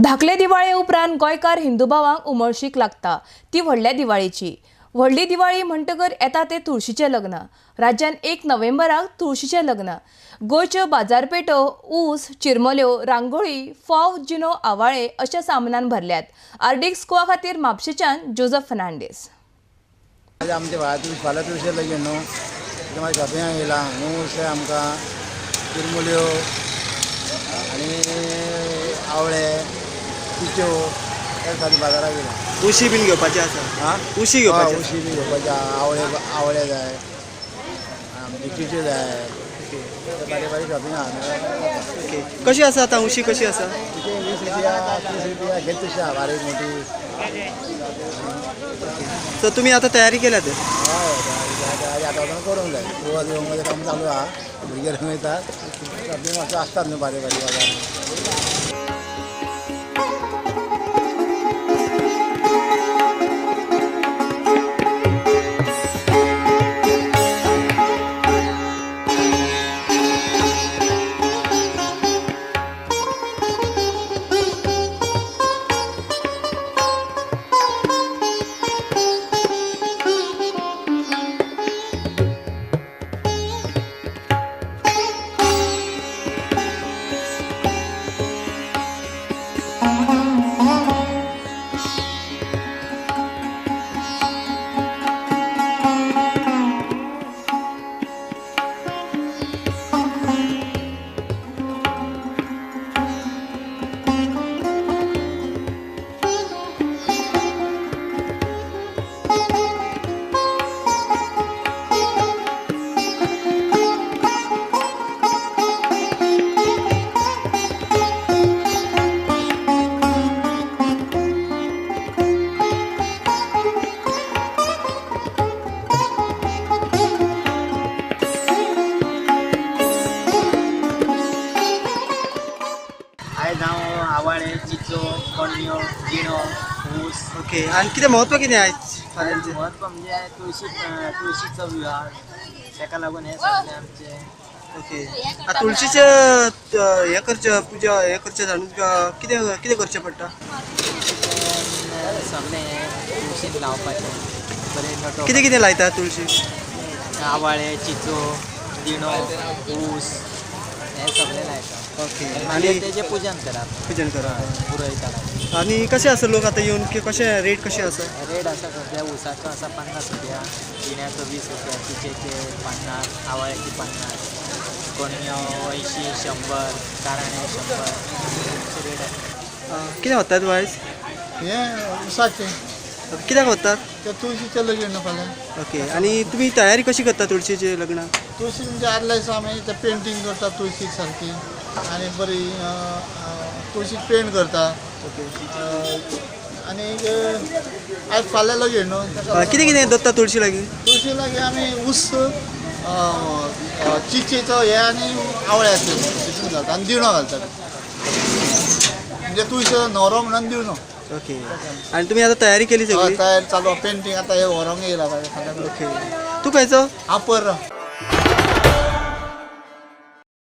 धाकले दिवाळे उपरांत गोंयकार हिंदू भावांक उमळशीक लागता ती व्हडल्या दिवाळेची. व्हडली दिवाळी म्हणटकर येता ते तुळशीचें लग्न. राज्यान 1 नोव्हेंबराक तुळशीचें लग्न. गोंयच्यो बाजारपेठो ऊस, चिरमल्यो, रांगोळी, फोव, जिनो, आवाळे अशा सामानान भरल्यात. आरडीएक्स गोवा खातीर म्हापशेंच्यान जोजफ फर्नांडीस. आमच्या फाल्यां तुळशीचें लगीन न्हू, मागीर शॉपिंगाक येयला ऊस आमकां, चिरमुल्यो आनी आवळे, चिच्यो हे खातीर बाजाराक येयला. उशी बीन घेवपाची आसा? आं, उशी घेवपाची? उशी बी घेवपाची, आवळे आवळे जाय, आमची चिच्यो जाय, बारीक बारीक शॉपिंग आहा. ओके, कशी आसा आतां उशी कशी आसा? चिचे 20 रुपया, 30 रुपया घेत तशी आहा, बारीक मोठी. सो तुमी आतां तयारी केल्या तर? हय, आतां वचून करूंक जाय. तुळस येवंक काम चालू आहा, भुरगे रंगयतात, शॉपिंग मातसो आसतात न्हू बारीक बारीक बाजार. आयज हांव आवाळे, चिचो, कणयो, जिणो, ऊस. ओके, आनी कितें म्हत्व कितें आयज फाल्यांचें? म्हत्व म्हणजे तुळशी, तुळशीचो विवाह, ताका लागून हें सगळें आमचें. ओके, आतां तुळशीचें हें करचें, पुजा हें करचें जाण कितें कितें करचें पडटा? सगळें हें तुळशीन लावपाचें बरें नटो. कितें कितें लायता तुळशी? आवाळे, चिचो, दिणो, ऊस हें सगळें लायता. ओके, आनी आनी तेजें पुजन करप. पुजन करप. पुरोयता. आनी कशें आसा लोक आतां येवन की कशें रेट कशी आसा? रेट आसा सद्या ऊसाचो आसा 50 रुपया, जिण्याचो 20 रुपया, चिचेचे 50, आवाळ्याची 50, कणयो 80, 100, काराणे 100 अशे रेट आसा. कितें व्हरतात वायज? हें उसाचें. कित्याक व्हरतात? ते तुळशीचें लगीन न्हू फाल्यां. ओके, आनी तुमी तयारी कशी करता तुळशीचे लग्नाक? तुळशी म्हणजे आदल्या दिसा आमी ते पेंटींग करता तुळशीक सारकी, आनी बरी तुळशीक पेंट करता. आनी आयज फाल्यां लगीन न्हू. कितें कितें दत्ता तुळशी लागीं? तुळशी लागीं आमी ऊस, चिचेचो हें आनी आवळ्याचें तितून घालता आनी दिणो घालता, म्हणजे तुळशीचो न्हवरो म्हणून दिणो. ओके, आनी तुमी आतां तयारी केली सगळी? तयारी चालू, पेंटींग आतां हें व्हरोंक येयला. ओके, तूं खंयचो? हांव पर्रा.